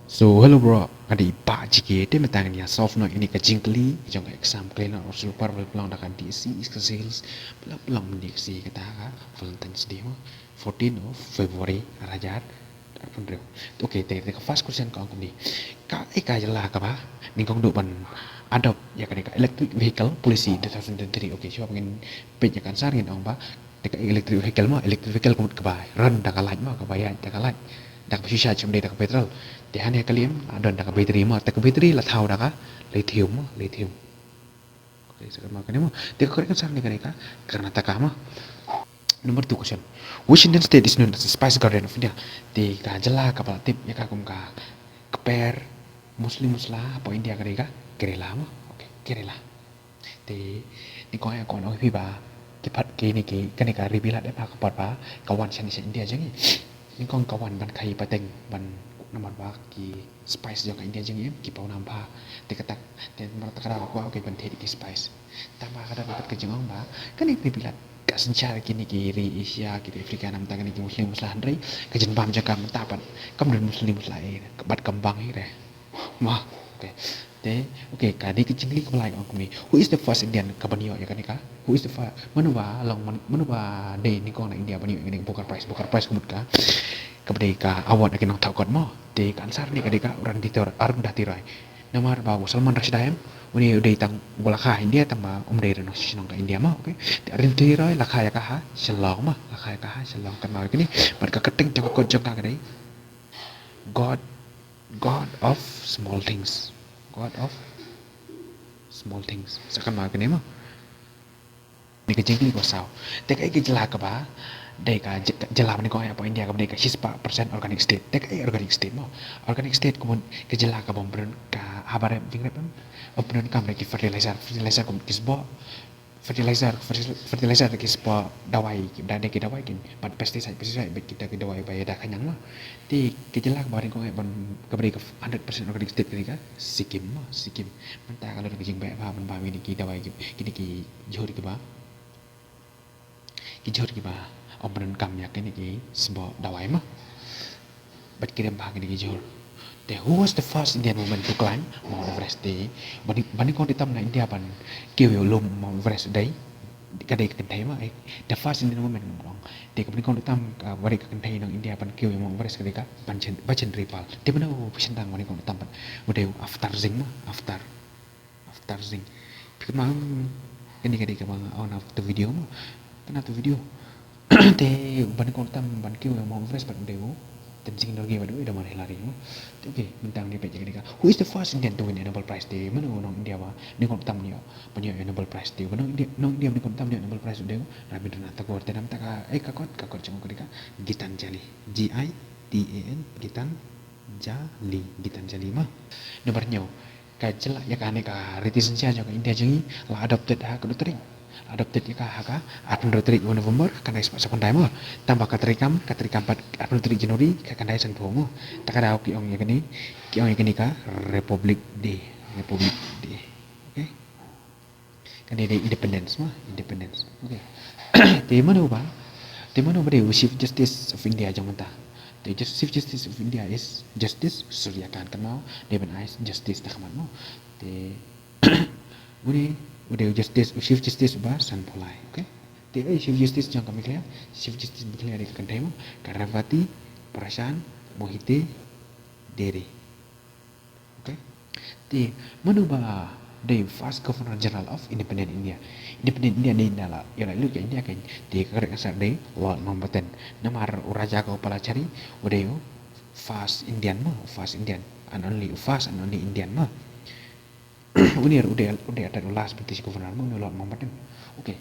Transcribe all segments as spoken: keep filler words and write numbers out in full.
So hello bro, nga dei i Bah G K. Te mynta ngin ïa solve noh ïa kane ka jingkylli jong ka exam Kleinor Ursulu Parvul, pynlong da ka D S C East Khasi Hills, pynlong mynta ka sngi kata ka Valentine's Day mo, fourteen of February, ar hajar arphew hynriew. Okay, te ka first question ka ong kumne. Kaei ka jylla kaba nyngkong duh ban adopt ïa kane ka electric vehicle policy two thousand twenty-three? Okay, shuwa ba ngin peit ïa ka answer ngin ong ba te ka electric vehicle mo, electric vehicle ka mut kaba run da ka light mo, kaba ïaid da ka light, da kaba shu charge, kam dei da ka petrol. Te hangne ka lem la don da ka battery mo, te ka battery la thaw da ka lithium mo, lithium. Okay, sa kane mo. Te ka correct answer ne kane ka Karnataka mo. Number two question. Which Indian state is known as the Spice Garden of India? Te ka jylla kaba la tip ïa ka kum ka kper mostly mostla hapoh India ka dei ka Kerala mo. Okay, Kerala. Te nyngkong ïa ka ong ïa phi ba ki pat kine ki, kane ka ri bilat em ha ka por ba ka wan shane sha India jong ngi. Nyngkong ka wan ban khaïi pateng ban, namar ba ki spice jong ka India jong ngi em ki paw nam bha. Te kata, te namar kata ka daw ka kwah ki ban thied ki spice. Tang ba ka daw pat ka jingong ba kane ri bilat ka synshar kine ki ri Asia, ki ri Africa, namar kane ki mostly mostla, hynrei ka jingbam jong ka mynta pat kam don mostly mostla ei, bad kam bang hi re. Mo, okay. Te, okay, ka dei ka jingkylli kaba lai ka ong kumne. Who is the first Indian kaban ïoh ïa kane ka? Who is the first? Mano ba long, man-, mano ba dei nyngkong na India ban ïoh ïa kane ka Booker Prize? Booker Prize ka mut ka, kaba dei ka award ïa ki nongthoh kot mo. Te ka answer ne ka dei ka Arundhati Roy, Arundhati Roy. Namar ba u Salman Rushdie em, une u dei tang uba la kha ha India, tang ba um dei re nongshnong ka India mo, okay. Te Arundhati Roy la kha ïa ka ha Shillong mo, la kha ïa ka ha Shillong, kynmaw ïa kane. Bad ka kyrteng jong ka kot jong ka ka dei God, God of small things. God of small things. Sa kynmaw ïa kane mo. Ne ka jingkylli kaba saw. Te kaei ka jylla kaba dei ka j-, ka jylla ba nyngkong hapoh India kaba dei ka shispah percent organic state? Te kaei organic state mo? Organic state ka mut ka jylla kaba ym pyndonkam, haba rep, jingrep em, ym pyndonkam da ki fertilizer, fertilizer ka mut ki sboh fertilizer, fertil-, fertilizer da ki sboh dawai, ki, da, da ki dawai ki, bad pesticide, pesticide, bad kita ki dawai ba ïada khñiang mo. Te ka jylla kaba nyngkong ban, kaba dei ka hundred percent organic state ka dei ka Sikkim mo, Sikkim. Mynta ka la don ka jingbeh bha ban bam ïa kine ki dawai ki, kine ki jhur kiba, ki jhur kiba ym pyndonkam ïa kine ki sboh dawai mo. Bad ki rem bha kine ki jhur. Te who was the first Indian woman to climb Mount Everest? Te ba nyng-, ba nyngkong tam na India ban kiew ïa u lum Mount Everest, dei, ka dei ka kynthei mo, eh. The first Indian woman, ong. Te kaba nyngkong tam kaba dei ka kynthei nong India ban kiew ïa Mount Everest ka dei ka Bachan-, Bachendri Pal. Te mano ba shah tang ba nyngkong tam pat? Ba dei u Avatar Singh mo, Avatar. Avatar Singh. Phi kynmaw, kane ka dei kaba nga ong ha kata ka video mo. Kane ka video. Te uba nyngkong tam ban kiew ïa Mount Everest pat u dei u Tenzing Norgay bad u Edmund Hillary mo. Te okay, mynta ngin peit ïa kane ka. Who is the first Indian to win a Nobel Prize? Te mano u nong India ba nyngkong tam ban ïoh, ban ïoh ïa u Nobel Prize? Te u nong India, nong India ba nyngkong tam ban ïoh Nobel Prize u dei u Rabindranath Tagore. Te namar kata ka, eh, ka kot, ka kot jong u ka dei ka Gitanjali. G I T A N, Gitanjali, Gitanjali mo. Number hynñiew. Ka jylla, ïa kane ka riti synshar jong ka India jong ngi la adopted ha katno tarik? La adopted ïa ka ha ka arphew hynriew tarik u November, khyndai spah saw khyndai mo. Tang ba ka treikam, ka treikam pat arphew hynriew tarik January, ka khyndai sanphew mo. Ta ka daw ki ong ïa kane, ki ong ïa kane ka Republic Day, Republic Day. Okay. Kane dei independence mo, independence. Okay. Te mano ba, te mano ba dei u Chief Justice of India jong mynta? Te Jus-, Chief Justice of India is Justice Surya Kant, kynmaw, dei ban ai justice da khmat mo. Te une u dei u Justice, u Chief Justice uba sanphew lai, okay? Te ei Chief Justice jong ka Meghalaya, Chief Justice Meghalaya dei ka kynthei mo, ka Revati Prashant Mohite Dere. Okay. Te mano ba dei first Governor General of Independent India? Independent India dei na la ïa la lut ka India kan. Te ka correct answer dei Lord Mountbatten. Namar u Raja Gopalachari u dei u first Indian mo, first Indian and only, first and only Indian mo. Une u dei, u dei u last British Governor mo, une u Lord Mountbatten. Okay.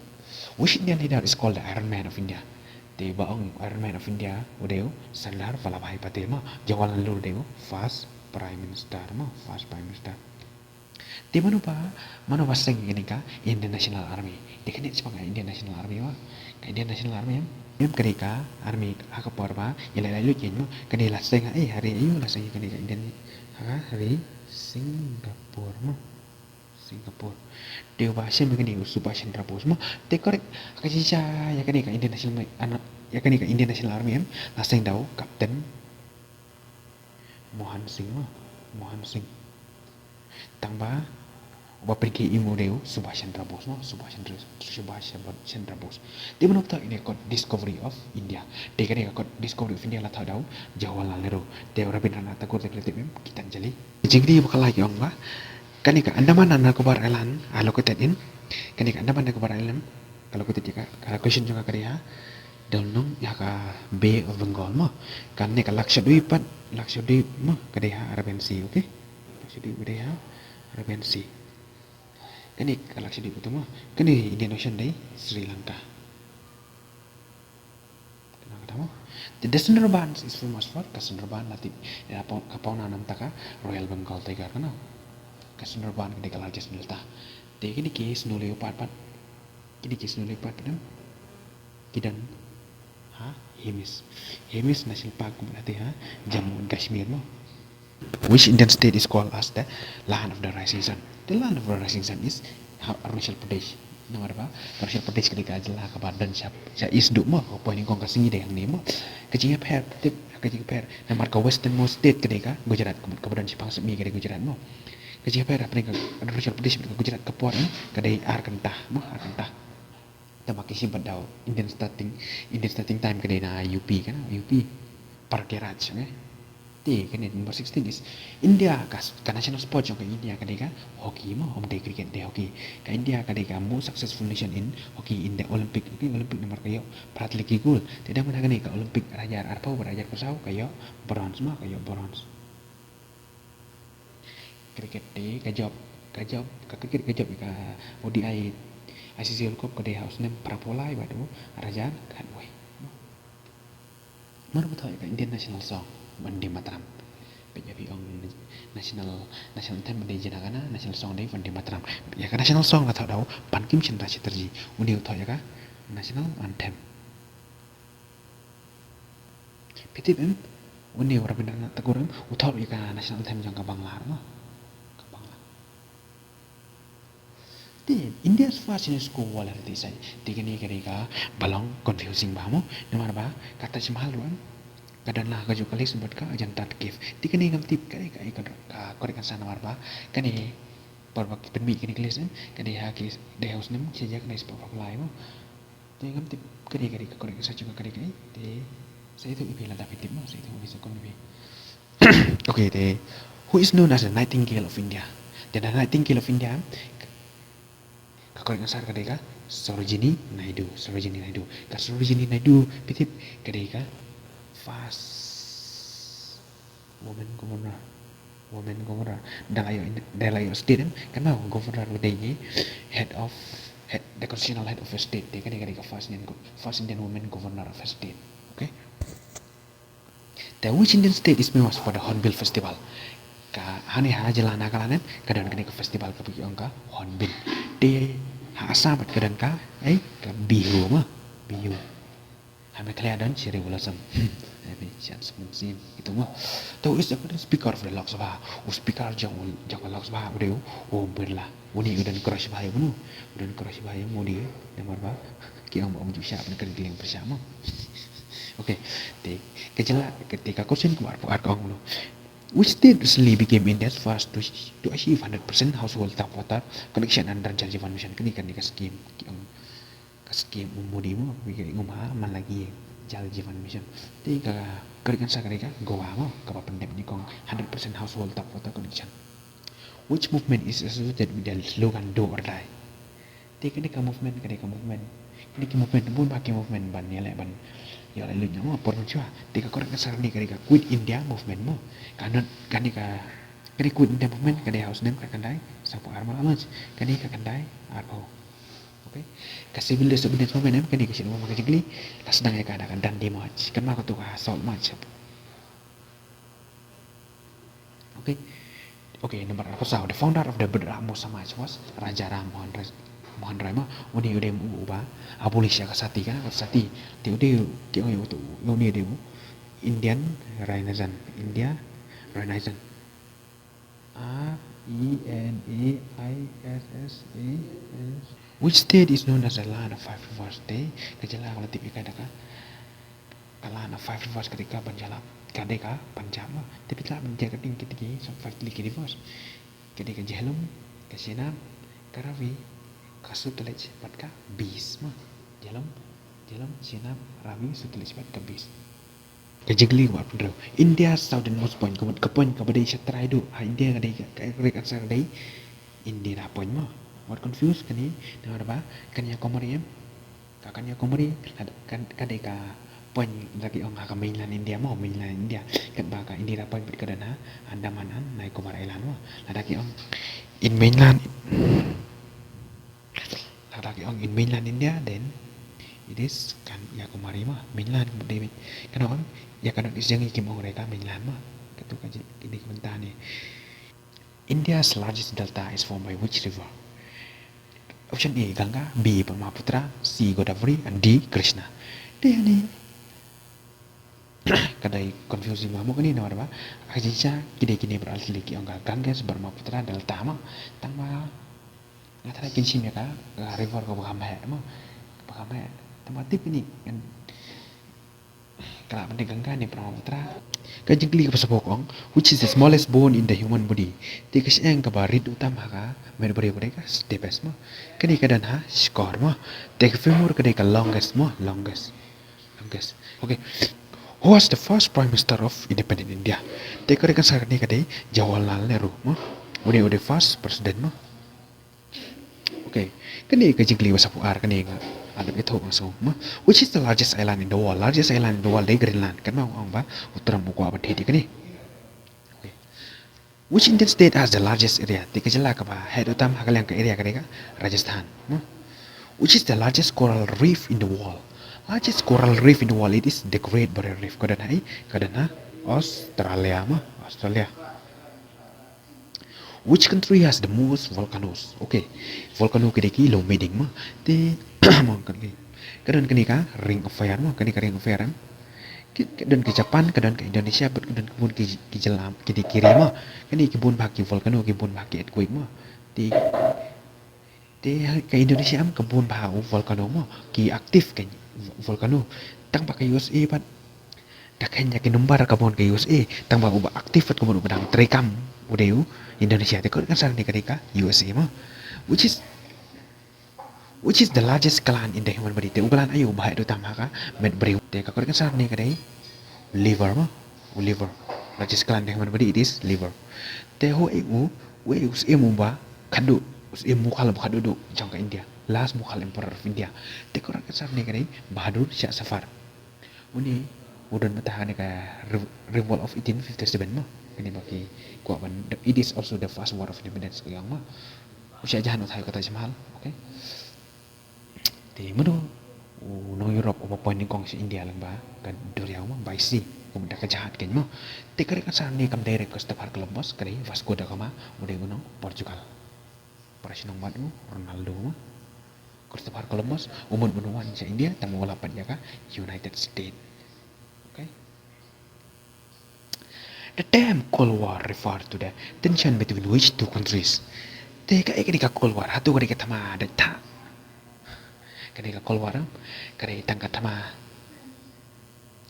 Which Indian leader is called the Iron Man of India? Te ba ong Iron Man of India u dei u Sardar Vallabhbhai Patel mo. Jawaharlal Nehru u dei u first Prime Minister mo, first Prime Minister. Te mano ba, mano ba seng ïa kane ka Indian National Army? Te kane shaphang ka Indian National Army mo. Ka Indian National Army em, em ka dei ka army ha ka por ba ïa la lut ïa mo. Kane la seng ha, eh, ha ri aïu la seng ïa kane ka Indian, ha ka ri Singapore mo. Singapore. Te uba seng ïa kane u Subhash Chandra Bose mo. Te correct, ka jingshisha ïa kane ka Indian National, ïa kane ka Indian National Army em la seng da u Captain Mohan Singh mo, Mohan Singh. Tang ba uba pyrkhat ïa u dei u Subhash Chandra Bose mo, Subhash Chandra, Subhash Chandra Bose. Te mano ba thoh ïa kane ka kot Discovery of India? Te kane ka kot Discovery of India la thoh da u Jawaharlal Nehru. Te u Rabindranath Tagore te ka la tip em, Gitanjali. Jingkylli ba ka la ong ba kane ka Andaman and Nicobar Island are located in, kane ka Andaman and Nicobar Island ka located ïa ka, ka location jong ka ka dei ha Downung ïa ka Bay of Bengal mo. Kane ka Lakshadweep pat, Lakshadweep mo, ka dei ha Arabian Sea, okay? Lakshadweep ka dei ha Arabian Sea. Kane ka Lakshadweep ito mo. Kane Indian Ocean dei Sri Lanka. Kane ka dei mo. The Sundarban is famous for, ka Sundarban la tip ïa ka paw-, ka pawnam namar ka Royal Bengal Tiger kane. Ka Sundarban ka dei ka largest delta. Te kine ki snow leopard pat, kine ki snow leopard pat em, ki don ha Hemis. Hemis National Park kumta ha Jammu and Kashmir mo. Which Indian state is called as the land of the rising sun? The land of the rising sun is ha Arunachal Pradesh. Namar ba Arunachal Pradesh ka dei ka jylla kaba don sha, sha east duh mo, ka poi nyngkong ka sngi dei hangne mo. Ka jingïapher, tip, ka jingïapher, namar ka westernmost state ka dei ka Gujarat, kaba don shaphang sha mihngi ka dei Gujarat mo. Ka jingïapher hapdeng ka Arunachal Pradesh bad ka Gujarat ka por, eh, ka dei ar kynta mo, ar kynta. Te ma ki shim pat da u Indian starting, Indian starting time ka dei na U P kane, U P. Prayag Raj, okay? Te kane number sixteen is India ka, ka national sport jong ka India ka dei ka hockey mo, ym dei cricket, dei hockey. Ka India ka dei ka most successful nation in hockey in the Olympic, okay, Olympic namar ka ïoh phra tylli ki gold. Te da mynta kane ka Olympic ar hajar arphew bad ar hajar arphew saw ka ïoh bronze mo, ka ïoh bronze. Cricket te ka jop, ka jop, ka cricket ka jop ïa ka O D I, I C C World Cup ka dei ha u snem phra phew lai bad u ar hajar khatwei. Mano ba thoh ïa ka Indian national song Vande Mataram? Peit ïa phi ong national, national anthem dei Jana Gana, national song dei Vande Mataram. Ïa ka national song la thoh da u Bankim Chandra Chatterjee. Une u thoh ïa ka national anthem. Phi tip em, une u Rabindranath Tagore em, u thoh ïa ka national anthem jong ka Bangla mo. Ka Bangla. Te India's first UNESCO World Heritage Site. Te kane ka dei kaba long confusing bha mo. Namar ba ka Taj Mahal ruh em ka don la ha kajuh ka list bad ka Ajanta Cave. Te kane ngam tip ka dei kaei ka, ka correct answer namar ba kane por ba ki pynmih kane ka list em ka dei ha ki, dei ha u snem shi hajar khyndai spah phra phew lai mo. Te ngam tip ka dei, ka dei ka correct answer jong ka dei kaei. Te sa ïathuh ïa phi lada phi tip mo, sa ïathuh ïa phi, sa comment ïa phi. Okay, te who is known as the Nightingale of India? Te the Nightingale of India, ka correct answer ka dei ka Sarojini Naidu, Sarojini Naidu. Ka Sarojini Naidu, phi tip, ka dei ka first woman governor. Woman governor. Da la ïoh, da la ïoh state em, kane governor u dei head of, head, the constitutional head of a state. Te kane ka dei ka first Indian go-, first Indian woman governor of a state. Okay. Te which Indian state is famous for the Hornbill Festival? Ka hangne ha jylla Nagaland em ka don kane ka festival kaba ki ong ka Hornbill. Te ha Assam pat ka don ka, eh, ka Bihu mo, Bihu. Ha Meghalaya don Cherry Blossom. Ïa phi, shan sngewsih ito mo. Te u is the current speaker of the Lok Sabha. U speaker jong, jong ka Lok Sabha u dei u Om Birla. Une u don crush bha ïa u mo. U don crush bha ïa u Modi namar ba ki ong ba um ju shah ban kren ki lynti sha mo. Okay. Te ka jylla, te ka question kaba arphew ar ka ong mo. Which state recently became India's first to, to achieve hundred percent household tap water connection under Jal Jeevan Mission? Kane, kane ka scheme ki ong ka scheme u Modi mo, kaba ki ong ba man la ki Jal Jeevan Mission. Te ka correct answer ka dei ka Goa mo, kaba pyndep nyngkong hundred percent household tap water connection. Which movement is associated with the slogan "Do or Die"? Te kane ka movement, kane ka movement, kane ka movement, bun bah ki movement ban ïaleh, ban ïaleh lut noh mo por mynshuwa. Te ka correct answer kane ka dei ka Quit India Movement mo. Ka don, kane ka, kane Quit India Movement ka dei ha u snem khatkhyndai sawphew ar mo la launch. Kane khatkhyndai arphew. Okay. Ka Civil Disobedience Movement em, kane ka shu ong ma ka jingkylli, la sdang ïa ka da ka Dandi March, kynmaw kato ka Salt March. Okay. Okay, number arphew saw. The founder of the Brit Dhormo Samaj was Raja Ram Mohan Roy, Mohan Roy mo. Une u dei u ba abolish ïa ka sati, kane ka sati. Te u dei, te u, une u dei u Indian Renaissance, India Renaissance. R E N A I S S A S. Which state is known as the land of five rivers? Te ka jylla kaba la tip ïa ka da ka, ka land of five rivers ka dei ka Punjab. ka dei ka Punjab mo. Te phi lah ban ïa ka ding kiti ki, so five tylli ki rivers. Ka dei ka Jhelum, ka Chenab, ka Ravi, ka Sutlej bad ka Bias mo. Jhelum, Jhelum, Chenab, Ravi, Sutlej bad ka Bias. Ka jingkylli kaba arphew hynriew. India's southernmost point, ka mut ka point kaba dei sha trai duh ha India ka dei ka, ka correct answer ka dei Indira point mo. Wat confuse kane, namar ba Kanyakumari em. Ka Kanyakumari ka, ka, ka dei ka point, lada ki ong ha ka mainland India mo, mainland India. Katba ka Indira point pat ka don ha Andaman and Nicobar Island mo. Lada ki ong in mainland, lada ki ong in mainland India, then it is Kanyakumari mo, mainland. Dei, kane ong ïa ka north east jong ngi kim ong re ka mainland mo. Kato ka jingkylli ka bynta ne. India's largest delta is formed by which river? Option A, Ganga, B, Brahmaputra, C, Godavari, and D, Krishna. Te hangne ka dei confusing mo kane, namar ba ha ka jingshisha ki dei kine baroh ar tylli ki ong ka Ganges, Brahmaputra, Delta mo. Tang ba nga tharai kin shim ïa ka, ka river kaba kham heh mo, kaba kham heh. Tang ba tip ine kan Ka lah ban dei Ganga ne Brahmaputra. Ka jingkylli kaba sawphew ka ong, which is the smallest bone in the human body? Te ka shyieng kaba rit tam ha ka met briew ka dei ka stapes mo. Kane ka don ha shkor mo. Te ka femur ka dei ka longest mo, longest. Longest. Okay. Who was the first Prime Minister of Independent India? Te ka dei ka answer kane ka dei Jawaharlal Nehru mo. U dei, u dei first president mo. Okay. Kane ka jingkylli ba sawphew ar, kane nga la dep ïathuh nga sngew mo. Which is the largest island in the world? Largest island in the world dei Greenland. Katba nga ong ba u Trump u kwah ban thied ïa kane. Okay. Which Indian state has the largest area? Te ka jylla kaba heh duh tam ha ka liang ka area ka dei ka Rajasthan mo. Which is the largest coral reef in the world? Largest coral reef in the world, it is the Great Barrier Reef. Ka don ha i, ka don ha Australia mo, Australia. Which country has the most volcanoes? Okay. Volcano ki dei ki long meeting mo. Te mo ka dei, ka don kane ka Ring of Fire mo, kane ka Ring of Fire em. Ki, ka don ka Japan, ka don ka Indonesia, bad ka don ka bun ki, ki jylla, ki dei ki ri mo. Kane ki bun bha ki volcano, ki bun bha ki earthquake mo. Te Te ka Indonesia em ka bun bha u volcano mo, ki active ka volcano. Tang ba ka U S A pat da kheiñ ïa ki number ka bun ka U S A, tang ba uba active pat ka bun, uba dang treikam u dei u Indonesia. Te ka answer ne ka dei ka U S A mo. Which is, which is the largest gland in the human body? Te u gland aïu uba heh duh tam ha ka met briew? Te ka answer ne ka dei liver mo, u liver. Largest gland in the human body, it is liver. Te ho e u, u e u syiem uba khadduh, u syiem Mughal uba khadduh duh jong ka India. Last Mughal emperor of India. Te ka answer ne ka dei Bahadur Shah Zafar. Une u don mynta ha kane ka rev-, revolt of eighteen fifty-seven mo. Kane ba ki kwah ban, it is also the first war of independence ka ong mo. U Shah Jahan u thaw ïa ka Taj Mahal. Okay. Te mano u nong Europe uba poi nyngkong sha India lyngba ka duriaw mo, by sea, kumta ka jahaj keiñ mo? Te ka answer ne kam dei re Christopher Columbus, ka dei Vasco da Gama, u dei u nong Portugal. Para shnong mat u Ronaldo mo. Christopher Columbus u mut ban wan sha India, tang ba u la pat ïa ka United States. Okay. The term Cold War refer to the tension between which two countries? Te kaei kane ka Cold War? Hato ka dei ka thma dait thah? Kane ka Cold War, eh? Ka dei tang ka thma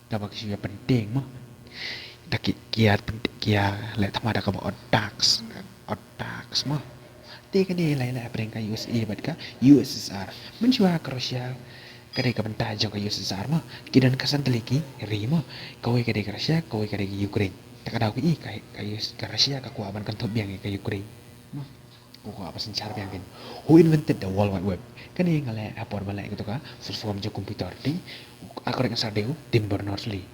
kaba ki shu ïa pyntieng mo. Da ki, ki ïa pyntieng, ki ïa leh thma da kaba ot tax, ot tax mo. Te kane la ïaleh hapdeng ka U S A bad ka U S S R. Mynshuwa ka Russia ka dei ka bynta jong ka U S S R mo. Ki don khatsan tylli ki ri mo. Kawei ka dei ka Russia, kawei ka dei ka Ukraine. Te ka daw ka i, ka, ka, ka Russia ka kwah ban kynthup biang ïa ka Ukraine mo. Ka kwah ban synshar biang keiñ. Who invented the World Wide Web? Kane nga leh ha por ba leh kito ka full form jong computer. Te ka correct answer dei u Tim Berners-Lee.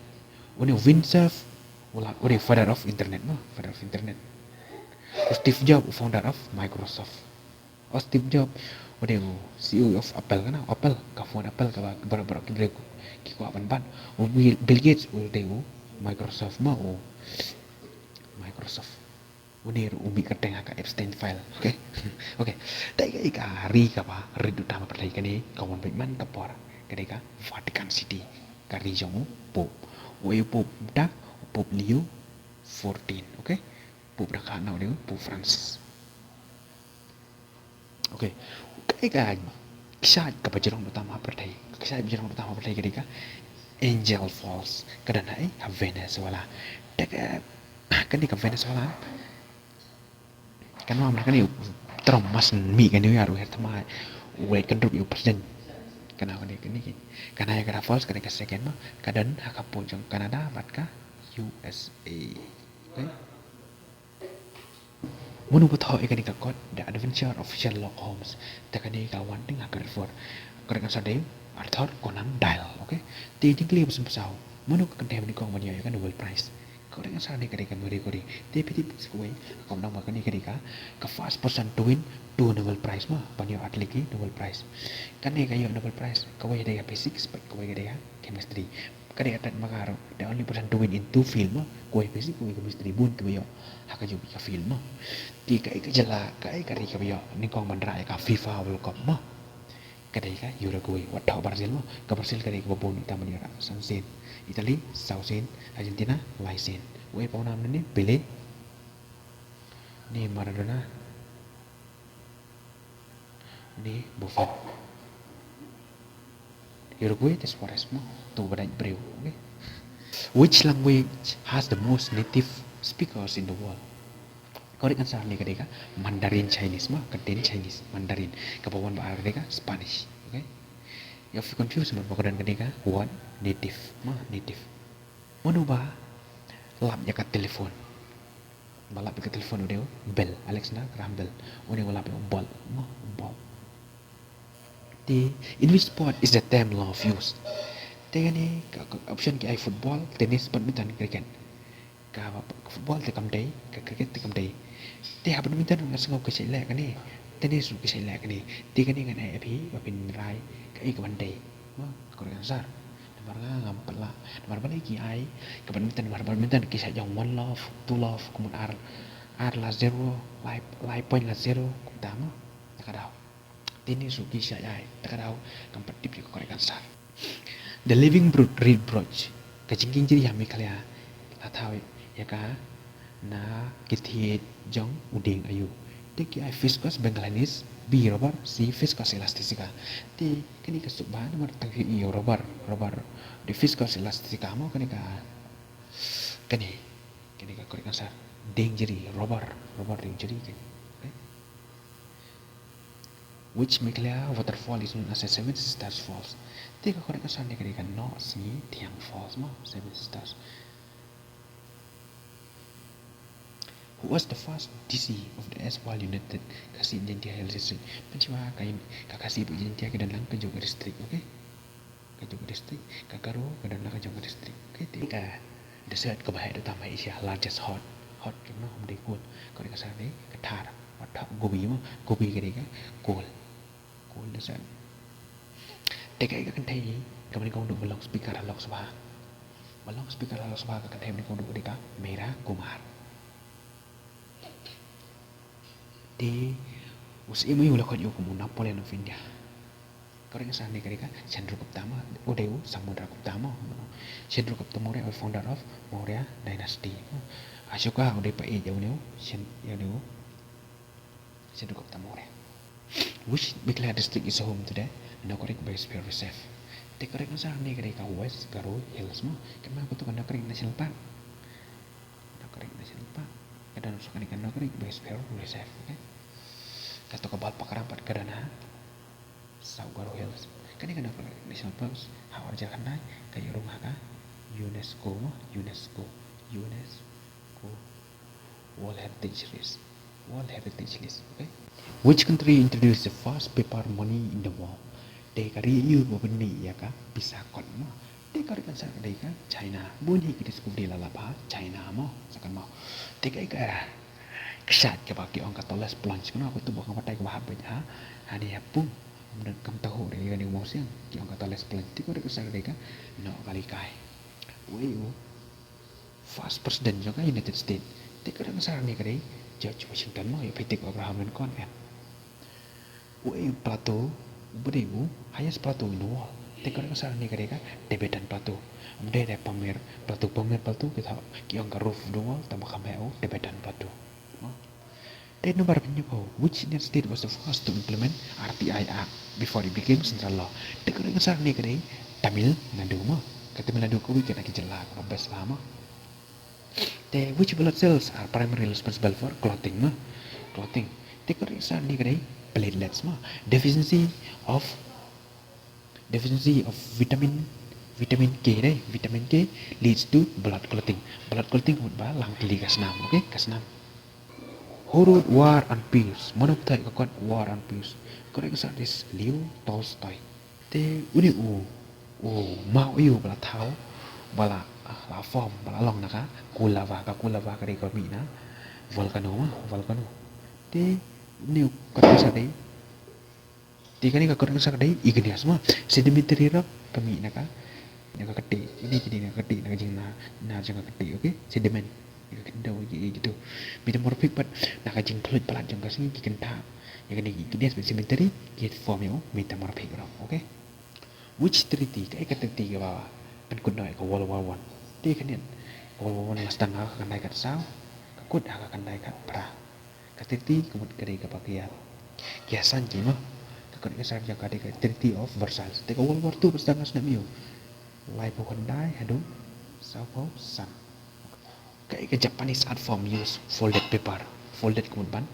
Une u Vint Cerf u la, u dei father of internet mo, father of internet. U Steve Jobs u founder of Microsoft. U Steve Jobs u dei u C E O of Apple, kane Apple, ka phone Apple kaba baroh baroh ki briew ki kwah ban bat. U Bill, Bill Gates u dei u Microsoft mo, u Microsoft. Une ruh u mih kyrteng ha ka Epstein file. Okay. Okay. Te kaei ka ri kaba rit duh tam ha pyrthei? Kane ka wan beit man ka por, ka dei ka Vatican City, ka ri jong u Pope. U e u Pope mynta? U Pope Leo fourteen. Okay. Pope dang kha na u dei u Pope Francis. Okay. Kaei ka kshaid kaba jrong duh tam ha pyrthei? Ka kshaid ba jrong duh tam ha pyrthei ka dei ka Angel Falls ka don ha, eh, ha Venezuela. Te ka, kane ka Venezuela, kan wan kane u Trump mas mih kane u ïa ruh her tama u wei kan rup u president. Kana kane kane kane ka falls kane ka second ma ka don ha ka pud jong Canada bad ka U S A. Okay. Mano ba thoh ïa kane ka kot, The Adventure of Sherlock Holmes? Te kane ka wan ding ha grade four. Correct answer dei Arthur Conan Doyle, okay? Te jingkylli ba sien ba saw, mano ka kynthei ba nyngkong ban ïoh ïa ka Nobel Prize? Correct answer ne ka dei ka Marie Curie. Te phi tip kawei, ka ong ba kane ka dei ka, ka first person to win two Nobel Prize ma, ban ïoh ar tylli ki Nobel Prize. Kane ka ïoh Nobel Prize, kawei dei ka physics, bad kawei ka dei ka chemistry. Ka dei ka tat ma ka ruh, the only person to win in two field ma, kawei physics, kawei chemistry, bun kiba ïoh ha kajuh ka field ma. Te kaei ka jylla, kaei ka ri kaba ïoh nyngkong ban rah ïa ka FIFA World Cup ma? Ka dei ka Uruguay, wat thoh Brazil ma. Ka Brazil ka dei kaba bun ïa ka ban ïoh rah san sien. Italy saw sien, Argentina lai sien. Uei ba wan mynne? Pele ne Maradona ne Buffon. Uruguay te Suarez mo, to ba dait briew, okay? Which language has the most native speakers in the world? Correct answer ne ka dei ka Mandarin Chinese mo, ka dei Chinese, Mandarin. Kaba wan ba ar ka dei ka Spanish, okay? Ïa phi confuse mo, ba ka don ka dei ka word native mo, native. Mano ba lap ïa ka telephone? Ba lap ïa ka telephone u dei u Bell, Alexander Graham Bell. Une u lap ïa u bulb mo, bulb. Te, in which sport is the term love used? Te kane ka, ka option ki ai football, tennis, badminton, cricket. Ka, ka football te kam dei, ka cricket te kam dei. Te ha badminton nga sngew ki shait leh kane. Tennis ruh ki shait leh kane. Te kane ngan ai ïa phi ba phin rai kaei kaban dei. Mo, ka correct answer. Namar nga ngam pat lah. Namar balei ki ai ka badminton, namar badminton ki shait jong one love, two love, kumta ar, ar la zero, lai, lai point la zero, kumta mo. Te ka daw. Tennis ruh ki shait ai, te ka daw, ngam pat tip ïa ka correct answer. The Living Bro-, Reed Bridge, ka jingkieng jri ha Meghalaya, la thaw ïa ka na ki thied jong u dieng aïu? Te ki ai viscous bengalinese, B rubber, C viscous elastica. Te kane ka suk bha namar tang ïa u rubber, rubber, the viscous elastica mo kane ka, kane, kane ka correct answer. Dieng jri, rubber, rubber dieng jri kane. Okay. Which Meghalaya waterfall is known as the Seven Sisters Falls? Te ka correct answer ne ka dei ka Nohsngi Thiang Falls mo, Seven Sisters. Who was the first D C of the erstwhile United Khasi Jaintia Hills District? Pynshwa ka, ka Khasi bad Jaintia ki don lang kajuh ka district, okay? Kajuh ka district, ka Garo ka don lang kajuh ka district. Okay, te ka desert kaba heh da tam ha Asia, largest hot, hot ka mo, hom dei cold. Ka dei ka sa dei ka Thar, wat thoh Gobi mo, Gobi ka dei ka cold. Cold desert. Te kaei ka kynthei kaba nyngkong duh ba long speaker ha Lok Sabha? Ba long speaker ha Lok Sabha ka kynthei ba nyngkong duh ka dei ka Meira Kumar. Te u syiem aïu la khot ïa u kum u Napoleon of India? Ka correct answer ne ka dei ka Chandragupta mo, u dei u Samudra Gupta mo. Chandragupta Maurya, u founder of Maurya dynasty. Ashoka u dei pa ïeit ïa une u Chan-, ïa une u Chandragupta Maurya. Which Meghalaya district is home to the Nokrek Biosphere Reserve? Te correct answer ne ka dei ka West Garo Hills mo. Kynmaw kato ka Nokrek National Park. Nokrek National Park. Ka don sa kane ka Nokrek Biosphere Reserve, okay? Kato ka Balpakram pat ka don ha South Garo Hills. Kane ka Nokrek National Park ha Urja Khandai ka ïoh rung ha ka UNESCO mo, UNESCO, UNESCO World Heritage List. World Heritage List, okay? Which country introduced the first paper money in the world? Te ka ri aïu ba pynmih ïa ka pisa kot mo? Te ka correct answer ka dei ka China. Bun hi ki discovery la lap ha China mo. Sa kynmaw. Te kaei ka, ka shait kaba ki ong ka tallest plunge. Kynmaw kato ba ka batai kaba hap beit ha, hangne ha pung. Ym don, kam tahu re ïa kane u mawsiang. Ki ong ka tallest plunge. Te ka correct answer ka dei ka Nohkalikai. Uei u first president jong ka United States? Te ka correct answer ne ka dei George Washington mo, ïa phi tip Abraham Lincoln kan. Uei u plateau uba dei u highest plateau in the world? Te ka correct answer ne ka dei ka Tibetan Plateau. Ym dei re Pamir Plateau, Pamir Plateau ki thoh, ki ong ka roof of the world, tangba kam heh u Tibetan Plateau. Mo. Te number hynñiewphew, which Indian state was the first to implement R T I Act before it became central law? Te ka correct answer ne ka dei Tamil Nadu mo. Ka Tamil Nadu kawei ka na ki jylla kaba best bha mo. Te which blood cells are primarily responsible for clotting mo? Clotting. Te ka ri sa ni ka dei platelets mo. Deficiency of deficiency of vitamin vitamin K dei. Vitamin K leads to blood clotting. Blood clotting mut ba lang tylli ka snam, okay? Ka snam. Who wrote War and Peace? Mano ba thoh ka kot War and Peace? Ka ri sa is Leo Tolstoy. Te uni u u maw yu bala thaw bala la form bala long na ka kulava ka kulava ka dei ka mih na volcano ma volcano. Te uni u ka sa dei te kani ka kor sa dei igneous ma sedimentary rock ka mih na ka na ka kati ini kini na kati na jing na na jing ka kati okay sediment. Ka kati dau gitu metamorphic pat na ka jing khluit palat jong ka sngi ki kynta. Ïa kani ki kini sedimentary ki form ïa metamorphic rock okay. Which treaty ka ïa ka treaty ka ba pynkut noh ïa ka World War One. Te ka niat ka World War One la sdang ha ka kandai kat saw ka kut ha ka kandai kat phra. Ka treaty ka mut ka dei ka ba ka ïa ki hasan ki ma ka kut ka sa ka dei ka Treaty of Versailles. Te ka World War Two ba sdang ha snem ïa u laiphew khyndai haduh sawphew san. Ka ïa ka Japanese art form use folded paper. Folded ka mut ban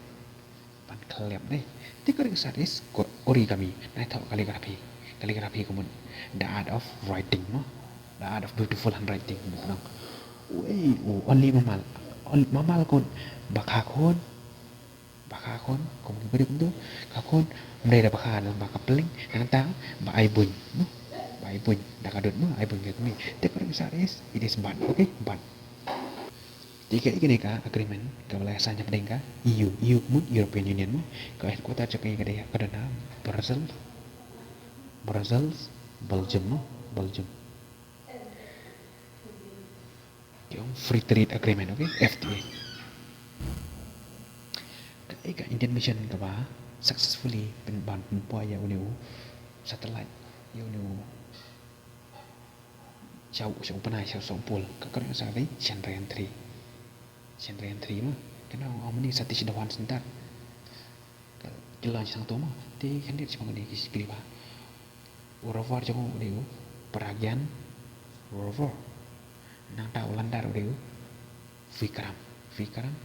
ban khlem dei. Te ka ri ka sat is origami na thaw calligraphy. Calligraphy ka mut the art of writing mo the art of beautiful handwriting mo nang. Wei u only mammal only mammal kun ba kha khun ba kha khun kum ki bari kum tu kha khun mrei da ba kha da ba ka pling nang ta ba ai buñ mo ba ai buñ da ka dut mo ai buñ ka kmi. Te ka ri ka sat is it is bad okay bad. Te ka ïa kane ka agreement kaba la ïa sign hapdeng ka E U, E U ka mut European Union mo. Ka headquarter jong ka ïa ka dei ka don ha Brussels, Brussels, Belgium mo, Belgium. Ka ong Free Trade Agreement okay F T A. Ka ïa ka Indian mission kaba successfully pynban pynpoi ïa une u satellite ïa une u Sha u sha u pynai sha u sha u pul ka kren sa dei Chandrayaan three. Chandrayaan three ma kena ong mani Satish Dhawan Center. Ka ki launch sang to ma te khandit sha mani ki sikli ba. U rover jong u dei u Pragyan rover. Nangta u lander u dei u Vikram. Vikram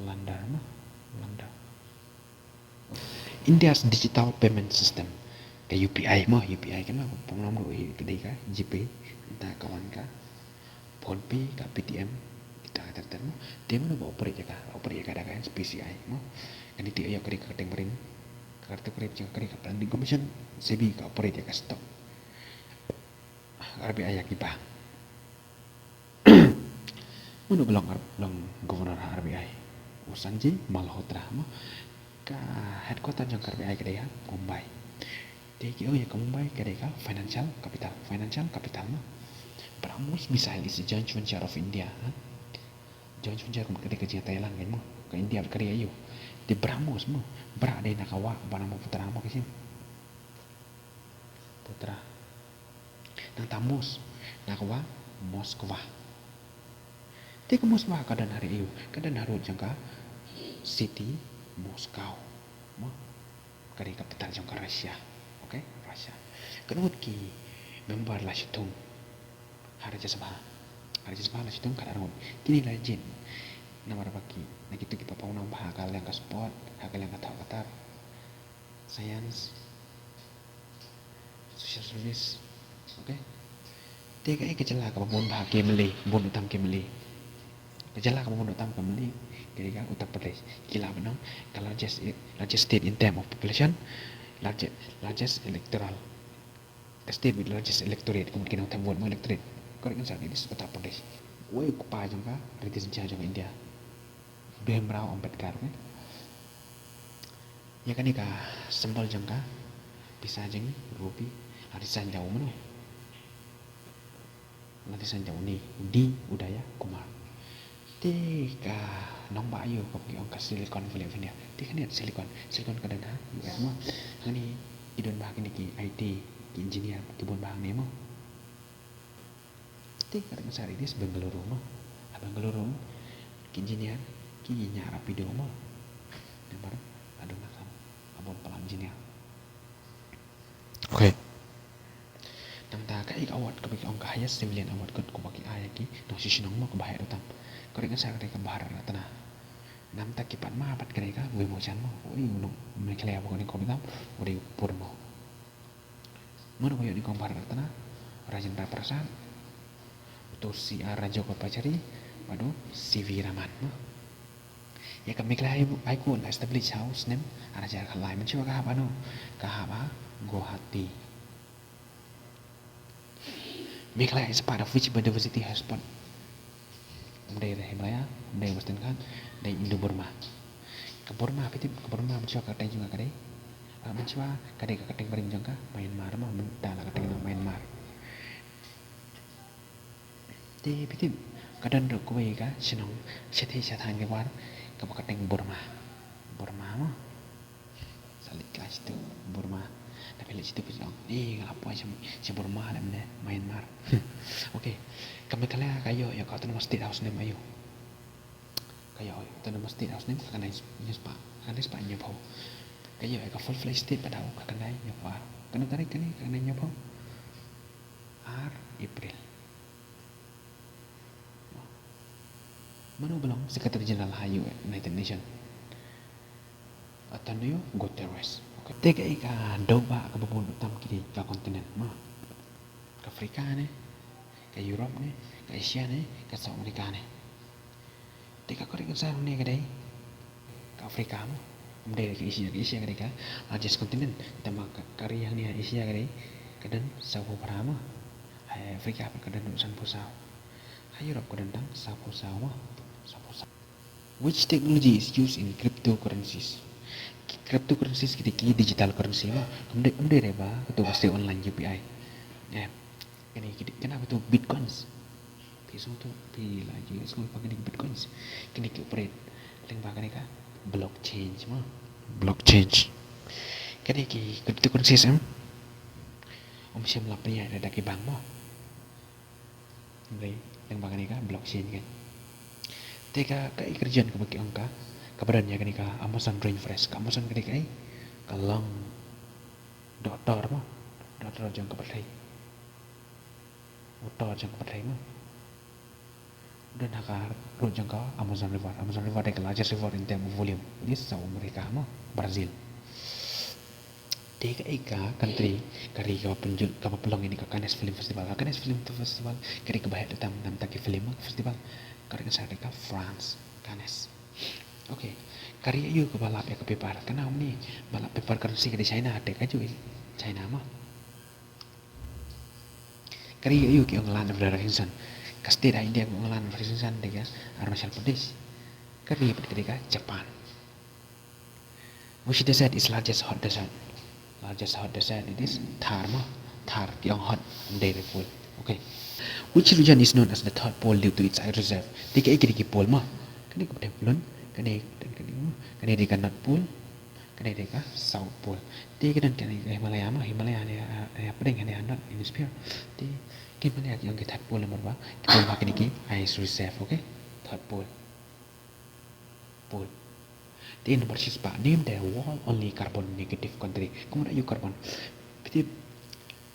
lander ma lander. India's digital payment system ka U P I mo U P I kane pynlong ruh hi ka dei ka GPay nta ka wan ka PhonePe ka Paytm kita ka ter ter mo te mo ba operate ka operate ka da ka NPCI mo kane te ayo ka dei ka teng marin ka ter ka dei ka planning commission SEBI ka operate ka stock RBI ya ki bank. Mano ba long long governor ha RBI u Sanjay Malhotra mo ka headquarter jong ka RBI ka dei ha Mumbai. Te ki ong ïa ka Mumbai ka dei ka financial capital financial capital mo. BrahMos missile is a joint venture of India ha. Joint venture ka dei ka jing Thailand ka mo ka India ka dei ayu. Te BrahMos mo Brah dei na ka wa Brahmaputra mo ka jing Putra. Nangta Mos na ka wa Moskva. Te ka Moskva ka don ha ri ayu ka don ha rud jong ka city Moscow. Mo ka dei capital jong ka Russia. Okay Russia. Ka ngut ki member la shitung ha Rajya Sabha. Ha Rajya Sabha la shitung ka ngut kini la jin. Namar ba ki na kitu ki papaw nang ba ha ka liang ka sport ha ka liang ka thaw ka tar. Science. Social service. Okay. Te ka ka jylla kaba bun bha ki mali bun utam ki mali. Ka jylla kaba bun utam ki mali ka dei ka Uttar Pradesh. Ki la ban ong ka largest largest state in term of population, largest largest electoral. Ka state with largest electorate ka mut ki nang them vote mo electorate. Correct answer is Uttar Pradesh. Wei u kpa jong ka riti jong ka India. Bhimrao Ambedkar. Ïa kane ka symbol jong ka pisa jong rupi la design da u mano. La design da une u D Udaya Kumar. Te ka nongbah ayu ka ki ong ka Silicon Valley of India. Te kane silicon, silicon ka don ha U S mo. Hangne ki don bha kine ki I T ki engineer ki bun bha hangne mo. Te ka dang sari dis Bengaluru mo. Ha Bengaluru ki engineer ki nya rapido mo. Namar adu nakam abon pala engineer. Okay. Nangta ka Ka award kaba ki ong ka highest civilian award kat kaba ki ai ïa ki nongshong shnong mo kaba heh ruh tam. Ka dei ka sar ka dei ka Bharat Ratna. Namta ki pat ma pat ka dei ka Vimochan mo. Oi u nong Meghalaya ba ka dei ka bidam u dei u Purno. Mano ba ïoh ïa ka Bharat Ratna? Rajendra Prasad, uto C R Rajagopalachari, bad u C V Raman mo. Ïa ka Meghalaya High Court la establish ha u snem ar hajar khatlai, mynshuwa ka hap ha no? Ka hap ha Guwahati. Meghalaya is a part of which biodiversity hotspot? Ym dei re Himalaya, ym dei Western Ghat, dei Indo-Burma. Ka Burma, phi tip ka Burma mynshuwa ka kyrteng jong ka ka dei, ah, mynshuwa ka dei ka kyrteng barim jong ka Myanmar mo, mynta la kyrteng na Myanmar. Te phi tip ka don ruh kawei ka shnong shathie shathaiñ Riwar kaba kyrteng Burma. Burma mo. Sa leit ka shitu Burma. Lada phi leit shitu phi ong, eh, nga la poi sha, sha Burma lem ne Myanmar. Okay. Ka Meghalaya ka ïoh ïa ka Autonomous State ha u snem aïu? Ka ïoh ïa ka Autonomous State ha u snem khatkhyndai hynñiewspah, khatkhyndai spah hynñiewphew. Ka ïoh ïa ka full fledged state pat ha u khatkhyndai hynñiewphew ar. Kano tarik kane khatkhyndai hynñiewphew? Ar April. Mano ba long Secretary General ha U N, United Nation? Antonio Guterres. Okay. Te kaei ka daw ba kaba bun tam ki dei ka continent mo? Ka Africa ne, ka Europe ne, ka Asia ne, ka South America ne. Te ka correct answer ne ka dei ka Africa mo. Ym dei ka Asia, ka Asia ka dei ka largest continent. Te ma ka, ka ri hangne ha Asia ka dei ka don sawphew phra mo. Ha Africa pat ka don sanphew saw. Ha Europe ka don tang sawphew saw mo. Sawphew saw. Which technology is used in cryptocurrencies? Ki cryptocurrencies ki dei ki digital currency mo. Ym dei, ym dei re ba kato ka shu online U P I. Eh, kane ki dei, kane kato bitcoins. Phi sngew to, phi la ju sngew ba kane ki bitcoins. Kine ki operate lyngba kane ka blockchain mo. Blockchain. Kane ki cryptocurrencies em, ym shym la pynïaid da ki bank mo. Hynrei lyngba kane ka blockchain kan. Te ka, kaei ka region kaba ki ong ka, kaba don ïa kane ka Amazon rainforest? Ka Amazon ka dei kaei? Ka long dohtor mo. Dohtor jong ka pyrthei. U tor jong ka pyrthei mo. Don ha ka rud jong ka Amazon River. Amazon River dei ka largest river in term of volume. It is South America mo, Brazil. Te kaei ka country, ka ri kaba pynjul, kaba pynlong ïa kane ka Cannes Film Festival? Ka Cannes Film Festival ka dei kaba heh tam namta ki film festival. Ka dei ka sar dei ka France, Cannes. Okay. Ka ri aïu kaba lap ïa ka paper? Kane ym ni ba lap paper currency ka dei China, te ka ju China mo. Ka ri aïu ki ong land of the rising sun? Ka state ha India kaba ong land of the rising sun dei ka Arunachal Pradesh. Ka ri pat ka dei ka Japan. Which desert is largest hot desert? Largest hot desert, it is Thar mo. Thar ki ong hot, ym dei re pol. Okay. Which region is known as the third pole due to its ice reserve? Te kaei ki dei ki pole mo? Kane ka bteng pylun, kane, kane, kane dei ka North Pole, kane dei ka South Pole. Te ka don kane ka Himalaya mo, Himalaya ne, eh, hapdeng ne ha North Hemisphere. Te ki Himalaya ki ong ki third pole namar ba ki pynbha kine ki ice reserve, okay? Third pole. Pole. Te number shispah, name the world only carbon negative country. Ka mut aïu carbon? Phi tip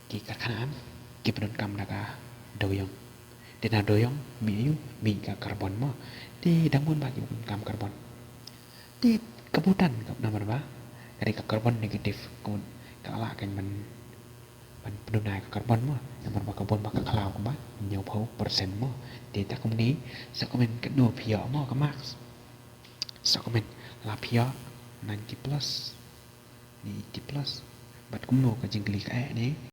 ki karkhana ki pyndonkam da ka dewïong. Te na dewïong mih aïu? Mih ka carbon mo. Te dang bun ba ki pyndonkam carbon. Te ka Bhutan ka namar ba ka dei ka carbon negative, ka mut ka lah kan ban, ban pyndonkam ka carbon mo. Namar ba ka bun ba ka khlaw kumba hynñiewphew percent mo. Te ta kumne, sa kumne katno phi ïoh mo ka marks? Sa kumne la phi ïoh ninety plus, ne eighty plus. Bad kumno ka jingkylli ka eh ne?